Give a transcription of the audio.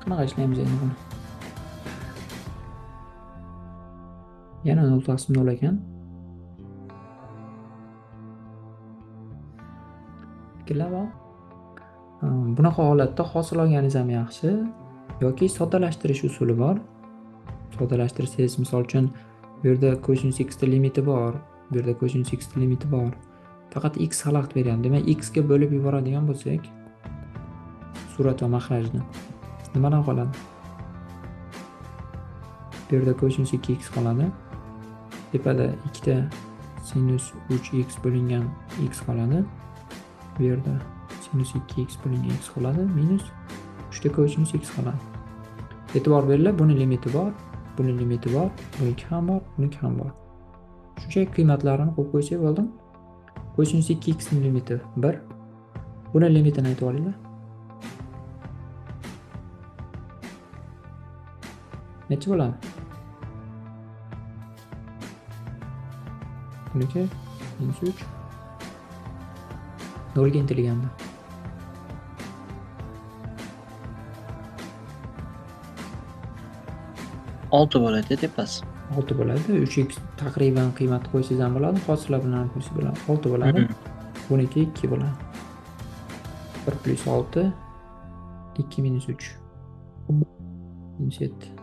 Qanaqa ishlaymiz endi buni? Yana 0 taqsim 0 ekan. Fikrlar bor. Bunaqa holatda hosil olganingiz ham yaxshi yoki soddalashtirish usuli bor. Soddalashtirsangiz, misol uchun, bu yerda kosinus x ta limiti bor, bu yerda kosinus x ta limiti bor. Faqat x xalaqit beryapti. Demak, x ga bo'lib yuboradigan bo'lsak, surat va mahrajni nimadan qoladi? Bu yerda kosinus 2x qoladi. Tepada ikkita sinus 3x bo'lingan x qoladi. Bu yerda sinus 2x bo'lingan x qoladi, minus 3 ta kosinus x qoladi. E'tibor beringlar, buni limiti bor, buni limiti bor, buniki ham bor, buniki ham bor. Shunchaki qiymatlarini qo'yib qo'ysak bo'ldi. Kosinus 2x ning limiti 1. Buni limitini aytib olinglar. Necha bo'ladi? Buniki minus 3. 0 ga intilganda. 6 bo'ladi tepasi. 6 bo'ladi. 3x taqriban qiymat qo'ysangiz ham bo'ladi, hosilar bilan ham qo'ysangiz bo'ladi. 6 bo'ladi. Buniki 2 bo'ladi. 1 plus 6, 2 minus 3. Minus 7.